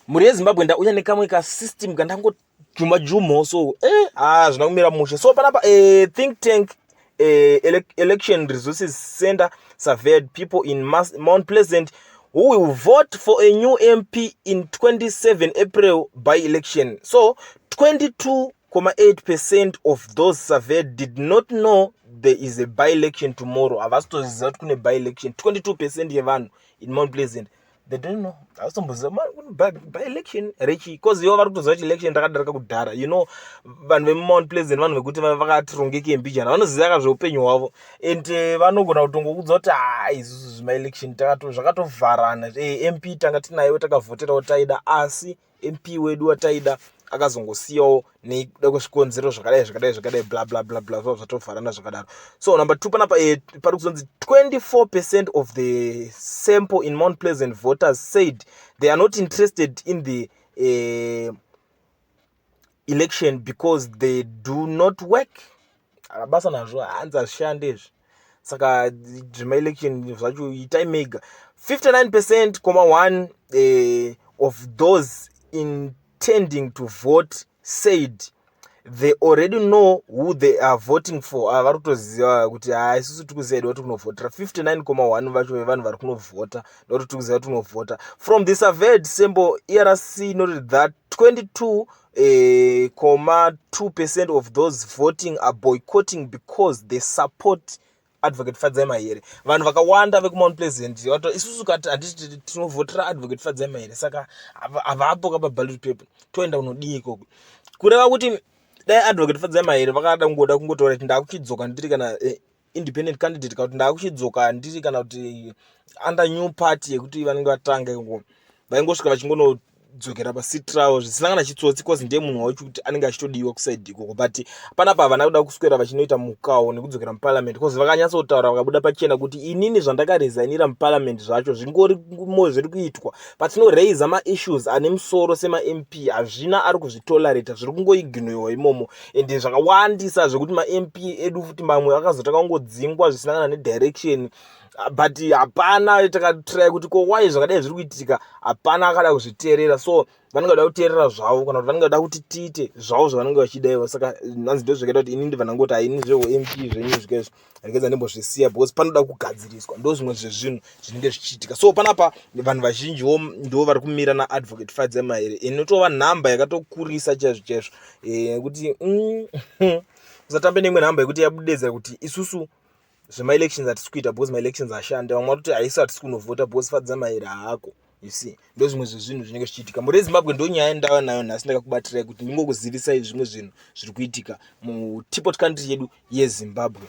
Mhuri yeZimbabwe, ndauya nekamwe kasystem kandangojuma jumo, so hazvina kumira mushe. So panapa think tank Election Resources Center surveyed people in Mount Pleasant who will vote for a new MP in 27 April by election. So 22.8% of those surveyed did not know there is a by election tomorrow. Havasitoziva kuti kune by election. 22% yevanhu in Mount Pleasant, they don't know, havasitomboziva by election rechi, 'cause ivo vari kutoziva kuti election rakadarika kudhara. Vanhu vemuMount Pleasant, vanhu vekuti vakatirongeke mbijana, vanoziva ka zveupenyu hwavo and vanogona kutongokuudza kuti, "Ha, isusu zvimaelection zvakatovharana. MP tanga tinayo, takavhoterawo, taida, asi MP wedu wataida akazongosiyawo nekuda kwezvikonzero zvakadai, zvakadai, zvakadai, bla bla bla bla." Zvatovharana zvakadaro. So number two panapa pari kuzonzi 24% of the sample in Mount Pleasant voters said they are not interested in the election because they do not work. Basa nazvo, hanzi hazvishande izvi, saka zvemaelection zvacho itai mega. 59% comma 1 of those intending to vote said they already know who they are voting for. Vari kutoziva kuti, "Ha, isusu tiri kuziva idi wati kunovhotera." 59,1 vacho vevanhu vari kunovhota ndokuti tiri kuziva kuti kunovhota. From the surveyed sample, ERC noted that 22 ,2% of those voting are boycotting because they support Advocate Fadzai Mahere. Vanhu vakawanda vekuMount Pleasant, "Isusu kati handiti tinovhotera Advocate Fadzai Mahere, saka havapo ka paballot paper, toenda kunodii ikoko?" Kureva kuti dai Advocate Fadzai Mahere vakada kungoda kungotaura kuti ndakuchidzoka ndiri kana independent candidate, kana kuti ndakuchidzoka ndiri kana kuti under new party yekuti vanenge vatanga ikoko, vaingosvika vachingonodzokera paseat ravo zvisina kana chitsotsi, 'cause ndiye munhu wacho kuti anenge achitodiwa kuside ikoko. But panapa havana kuda kuswera vachinoita mukawo nekudzokera muparliament, 'cause vakanyatsotaura, vakabuda pachena kuti, "Inini zvandakarezainira muparliament zvacho zvingori mo zviri kuitwa patinoraisa maissues ane musoro semaMP, hazvina ari kuzvitolerata, zviri kungoignorewa imomo." And zvakawandisa zvekuti maMP edu futi mamwe akazotanga kungodzingwa zvisina kana nedirection, but hapana takatry kuti, "Ko, why zvakadai zviri kuitika?" Hapana akada kuzviteerera. So vanenge vada kuteerera zvavo kana kuti vanenge vada kuti tiite zvavo zvavanenge vachidaiwa. Saka hanzi ndo zvakaita kuti ini ndibva ndangoti, "Haini, zveump zvenyu zvikaizvo regedza ndimbozvisiya," because panoda kugadziriswa. Ndo zvimwe zvezvinhu zvinenge zvichiitika. So panapa vanhu vazhinjiwo ndo vari kumira naAdvocate Fadzai Mahere. Inotova nhamba yakatokurisa chaizvo chaizvo, nekuti usatambe neimwe nhamba yekuti yabudedzera kuti isusu zvemaelections hatisi kuita because maelections ashande. Vamwe vari kuti haisi, hatisi kunovhota because Fadzai Mahere haako. You see, ndo zvimwe zvezvinhu zvinenge zvichiitika muri Zimbabwe. Ndo nyaya ndava nayo nhasi, ndakakubatirai kuti ndingokuzivisai zvimwe zvinhu zviri kuitika muteapot country yedu yeZimbabwe.